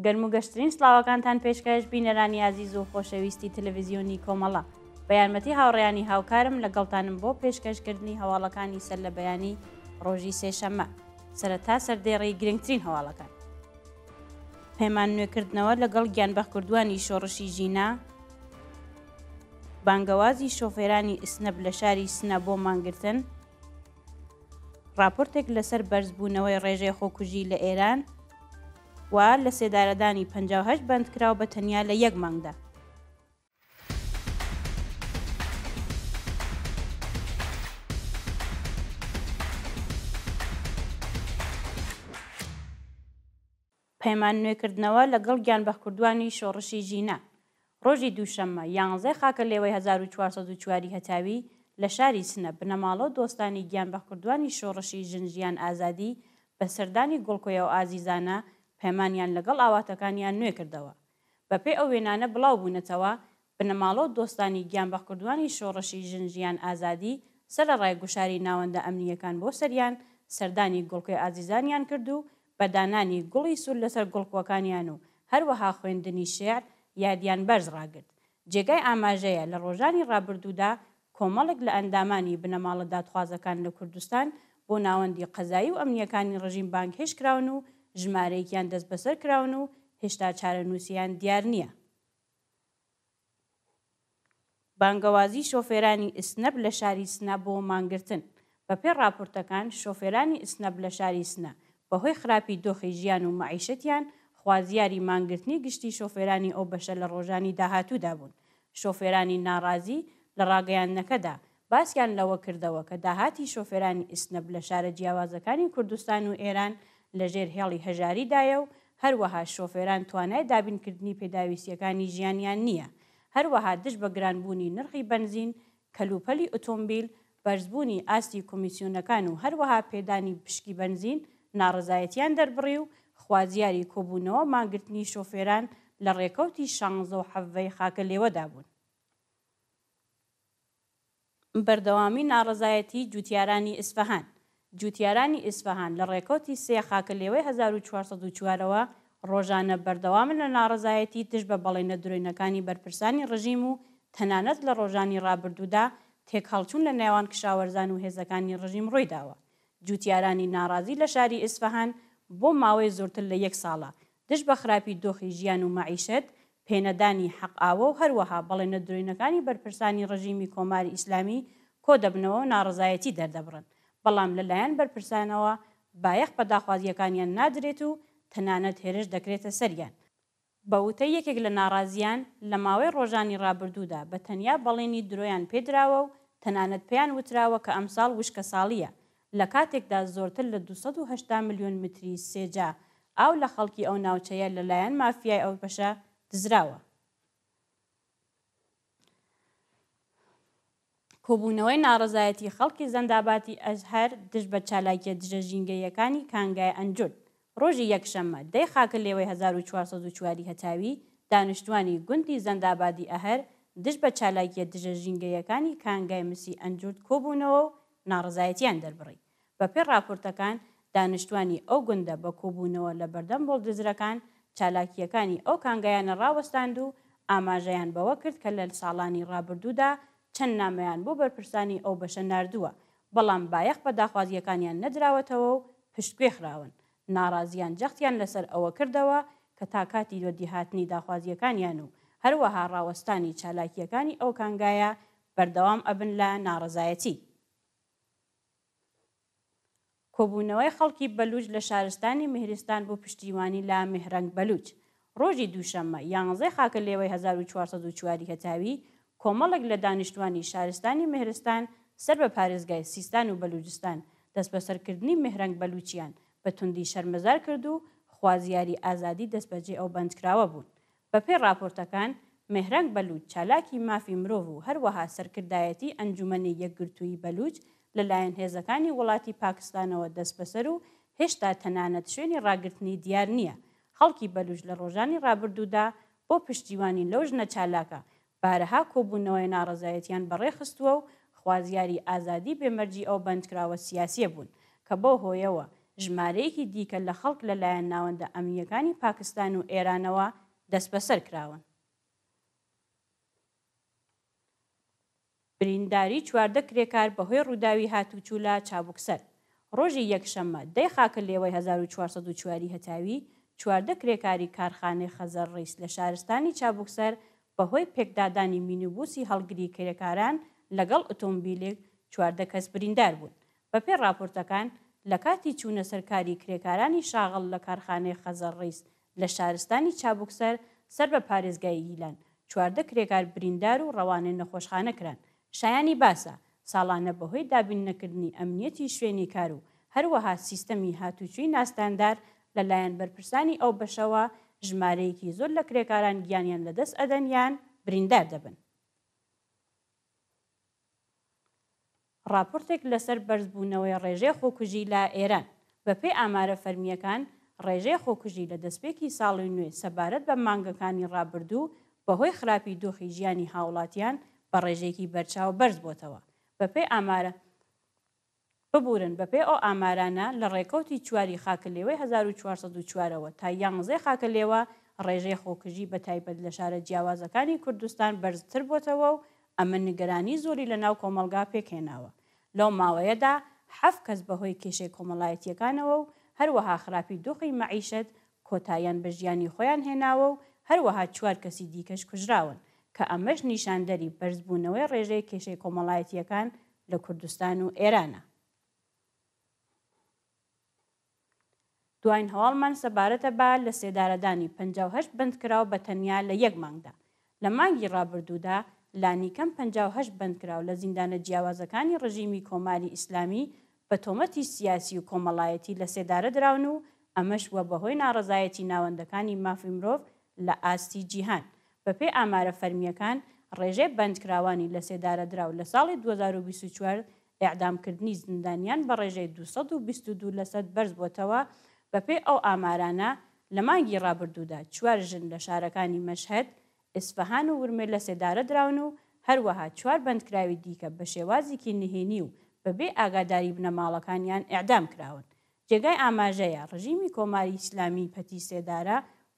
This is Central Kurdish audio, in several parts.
گەرم و گەشترین سڵاوەکانتان پێشکەش بینەرانی ئازیز و خۆشەویستی تەلەڤیزیۆنی کۆمەڵە. بە یارمەتی هاوڕێیانی هاوکارم لەگەڵتانم بۆ پێشکەشکردنی هەواڵەکانی سەر لە بەیانی ڕۆژی سێشەممە. سەرەتا سەردێڕی گرنگترین هەواڵەکان. پەیمان نوێکردنەوە لەگەڵ گیانبەختکردووانی شۆڕشی ژینا، بانگەوازی شۆفێرانی ئیسنەپ لە شاری سنە بۆ مانگرتن، ڕاپۆرتێک لەسەر بەرزبوونەوەی ڕێژەی خۆکوژی لە ئێران و لەسێدارەدانی 58 بەندکراو بە تەنیا لە یەک مانگدا. پەیمان نوێکردنەوە لەگەڵ گیانبەختکردووانی شۆڕشی ژینا ڕۆژی دووشەممە یانزەی خاکەلێوەی 1404 ی هەتاوی لە شاری سنە بنەماڵە و دۆستانی گیانبەختکردووانی شۆڕشی ژن ژیان ئازادی بە سەردانی گوڵکۆی ئەو ئازیزانە پەیمانیان لەگەڵ ئاواتەکانیان نوێ کردەوە. بەپێی ئەو وێنانە بڵاو بوونەتەوە، بنەماڵە و دۆستانی گیانبەختکردووانی شۆڕشی ژن ژیان ئازادی سەرەڕای گوشاری ناوەندە ئەمنییەکان بۆ سەریان، سەردانی گوڵکۆی ئازیزانیان کرد و بە دانانی گوڵی سوور لەسەر گوڵکوەکانیان و هەروەها خوێندنی شێعر یادیان بەرز ڕاگرت. جێگای ئاماژەیە لە ڕۆژانی ڕابردوودا کۆمەڵێک لە ئەندامانی بنەماڵە دادخوازەکان لە کوردستان بۆ ناوەندی قەزایی و ئەمنییەکانی ڕژیم بانگهێشت کراون و ژمارەیەکیان دەستبەسەر کراون و هێشتا چارەنووسیان دیار نییە. بانگەوازی شۆفێرانی ئیسنەپ لە شاری سنە بۆ مانگرتن بەپێی ڕاپۆرتەکان، شۆفێرانی ئیسنەپ لە شاری سنە بەهۆی خراپی دۆخی ژیان و مەعیشەتیان خوازیاری مانگرتنی گشتی شۆفێرانی ئەو بەشە لە ڕۆژانی داهاتوودا بوون. شۆفێرانی ناڕازی لە ڕاگەیاندنەکەدا باسیان لەوە کردەوە کە داهاتی شۆفێرانی ئیسنەپ لە شارە جیاوازەکانی کوردستان و ئێران لەژێر هێڵی هەژاریدایە و هەروەها شۆفێران توانای دابینکردنی پێداویستییەکانی ژیانیان نییە هەروەها دژ بە گرانبوونی نرخی بەنزین، کەلوپەلی ئۆتۆمبیل، بەرزبوونی ئاستی کۆمیسیۆنەکان و هەروەها پێدانی پشکی بەنزین ناڕەزایەتیان دەربڕی و خوازیاری کۆبوونەوە مانگرتنی شۆفێران لە ڕێکەوتی شانزە و حەڤەی خاکەلێوەدا بوون. بەردەوامی ناڕەزایەتیی جووتیارانی ئیسفەهان جووتیارانی ئیسفەهان لە ڕێکەوتی سێ خاکەلێوەی 1404 ەوە ڕۆژانە بەردەوامن لە ناڕەزایەتی دژ بە بەڵێنە درۆینەکانی بەرپرسانی ڕژیم و تەنانەت لە ڕۆژانی ڕابردوودا تێکهەڵچوون لە نێوان کشاوەرزان و هێزەکانی ڕژیم ڕوویداوە. جووتیارانی ناڕازی لە شاری ئیسفەهان بۆ ماوەی زۆرتر لە یەک ساڵە دژ بە خراپی دۆخی ژیان و مەعیشەت، پێنەدانی حەق ئاوە و هەروەها بەڵێنە درۆینەکانی بەرپرسانی ڕژیمی کۆماری ئیسلامی کۆدەبنەوە و ناڕەزایەتی دەردەبڕن، بەڵام لە لایەن بەرپرسانەوە بایەخ بە داخوازییەکانیان نادرێت و تەنانەت هێرش دەکرێتە سەریان. بە وتەی یەکێک لە ناڕازییان، لە ماوەی ڕۆژانی ڕابردوودا بە تەنیا بەڵێنی درۆیان پێ دراوە و تەنانەت پێیان وتراوە کە ئەمساڵ وشکەساڵییە، لە کاتێکدا زۆرتر لە 280 ملیۆن متری سێجا ئاو لە خەڵکی ئەو ناوچەیە لە لایەن مافیای ئەو بەشە دزراوە. کۆبوونەوەی ناڕەزایەتی خەڵکی زەنداباتی ئەزهەر دژ بە چالاکییە دژە ژینگەییەکانی کانگای ئەنجورد ڕۆژی یەکشەممە دەی خاکەلێوەی 1404 ی هەتاوی، دانیشتووانی گوندی زەندابادی ئەهەر دژ بە چالاکییە دژە ژینگەییەکانی کانگای مسی ئەنجورد کۆبوونەوە و ناڕەزایەتییان دەربڕی. بەپێی ڕاپۆرتەکان، دانیشتووانی ئەو گوندە بە کۆبوونەوە لە بەردەم بۆڵدزرەکان، چالاکییەکانی ئەو کانگایانە ڕاوەستاند و ئاماژەیان بەوە کرد کە لە ساڵانی ڕابردوودا چەند نامەیان بۆ بەرپرسانی ئەو بەشە ناردووە، بەڵام بایەخ بە داخوازییەکانیان نەدراوەتەوە و پشتگوێ خراون. ناڕازییان جەختیان لەسەر ئەوە کردەوە کە تا کاتی وەدیهاتنی داخوازییەکانیان و هەروەها ڕاوەستانی چالاکییەکانی ئەو کانگایە بەردەوام ئەبن لە ناڕەزایەتی. کۆبوونەوەی خەڵکی بەلووچ لە شارستانی مهرستان بۆ پشتیوانی لە مێهرەنگ بەلووچ ڕۆژی دووشەممە یانزەی خاکەلێوەی 1404 ی هەتاوی کۆمەڵێک لە دانیشتوانی شارستانی مهرستان سەر بە پارێزگای سیستان و بەلووجستان دەستبەسەرکردنی مێهرەنگ بەلووچیان بە توندی شەرمەزار کرد و خوازیاری ئازادی دەستبەجێ ئەو بەندکراوە بوون. بەپێی ڕاپۆرتەکان، مێهرەنگ بەلووچ چالاکی مافی مرۆڤ و هەروەها سەرکردایەتی ئەنجومەنی یەکگرتووی بەلووچ لەلایەن هێزەکانی وڵاتی پاکستانەوە دەستبەسەر و هێشتا تەنانەت شوێنی ڕاگرتنی دیار نییە. خەڵکی بەلووچ لە ڕۆژانی ڕابردوودا بۆ پشتیوانی لەو ژنە چالاکە بارەها کۆبوونەوەی ناڕەزایەتیان بەڕێ خستووە و خوازیاری ئازادی بێ مەرجی ئەو بەندکراوە سیاسییە بوون کە بەو هۆیەوە. ژمارەیەکی دیکە لە خەڵک لە لایەن ناوەندە ئەمنییەکانی پاکستان و ئێرانەوە دەستبەسەر کراون. برینداری 14 کرێکار بەهۆی ڕووداوی هاتوچوو لە چابوکسەر. ڕۆژی یەکشەممە دەی خاکەلێوەی 1404 ی هەتاوی، 14 کرێکاری کارخانەی خەزەر ڕیس لە شارستانی چابوکسەر بەهۆی پێکدادانی مینیبوسی هەڵگری کرێکاران لەگەڵ ئۆتۆمبیلێک 14 کەس بریندار بوون. بەپێی ڕاپۆرتەکان، لەکاتی چوونە سەر کاری کرێکارانی شاغڵ لە کارخانەی خەزەر ڕیس لە شارستانی چابوکسەر سەر بە پارێزگای گیلان، 14 کرێکار بریندار و ڕەوانەی نەخۆشخانە کران. شایانی باسە، ساڵانە بەهۆی دابین نەکردنی ئەمنیەتی شوێنی کار و هەروەها سیستەمی هاتوچوی ناستاندار لە لایەن بەرپرسانی ئەو بەشەوە، ژمارەیەکی زۆر لە کرێکاران گیانیان لەدەست ئەدەن یان بریندار دەبن. ڕاپۆرتێک لەسەر بەرزبوونەوەی ڕێژەی خۆکوژی لە ئێران. بەپێی ئامارە فەرمییەکان، ڕێژەی خۆکوژی لە دەستپێکی ساڵی نوێ سەبارەت بە مانگەکانی ڕابردوو بەهۆی خراپی دۆخی ژیانی هاوڵاتیان بە ڕێژەیەکی بەرچاو بەرزبۆتەوە. بەپێی ئامارە. ببورن، بەپێی ئەو ئامارانە لە ڕێکەوتی چواری خاکەلێوەی 1404 ەوە تا یانزەی خاکەلێوە ڕێژەی خۆکوژی بەتایبەت لە شارە جیاوازەکانی کوردستان بەرزتربۆتەوە و ئەمە نیگەرانی زۆری لەناو کۆمەڵگا پێکهێناوە. لەو ماوەیەدا حەفت کەس بەهۆی کێشەی کۆمەڵایەتییەکانەوە و هەروەها خراپی دۆخی مەعیشەت کۆتاییان بە ژیانی خۆیان هێناوە و هەروەها چوار کەسی دیکەش کوژراون کە ئەمەش نیشاندەری بەرزبوونەوەی ڕێژەی کێشەی کۆمەڵایەتییەکان لە کوردستان و ئێرانە. دواین هەواڵمان سەبارەتە بە لە سێدارەدانی 58 بەندکراو بە تەنیا لە یەک مانگدا. لە مانگی ڕابردوودا لانیکەم 58 بەندکراو لە زیندانە جیاوازەکانی ڕژیمی کۆماری ئیسلامی بە تۆمەتی سیاسی و کۆمەڵایەتی لە سێدارە دراون و ئەمەش بووە بەهۆی ناڕەزایەتی ناوەندەکانی مافی مرۆڤ لە ئاستی جیهان. بەپێی ئامارە فەرمییەکان ڕێژەی بەندکراوانی لەسێدارەدراو لە ساڵی 2024 ئێعدامکردنی زیندانیان بە ڕێژەی 222 لەسەد بەرزبۆتەوە، بەپێی ئەو ئامارانە لە مانگی ڕابردوودا چوار ژن لە شارەکانی مەشهەد، ئیسفەهان و ورمێ لەسێدارە دراون و هەروەها چوار بەندکراوی دیکە بە شێوازێکی نهێنی و بەبێ ئاگاداری بنەماڵەکانیان ئێعدام کراون. جێگای ئاماژەیە، ڕژیمی کۆماری ئیسلامی پەتی سێدارە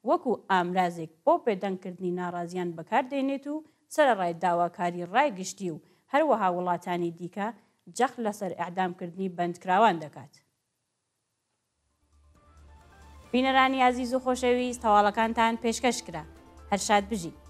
وەکوو ئامرازێک بۆ بێدەنگ کردنی ناڕازیان بەکار دێنێت و سەرەڕای داواکاری ڕای گشتی و هەروەها وڵاتانی دیکە جەخت لەسەر ئێعدام کردنی بەندکراوان دەکات. بینەرانی ئازیز و خۆشەویست هەواڵەکانتان پێشکەش کرا. هەر شاد بژین.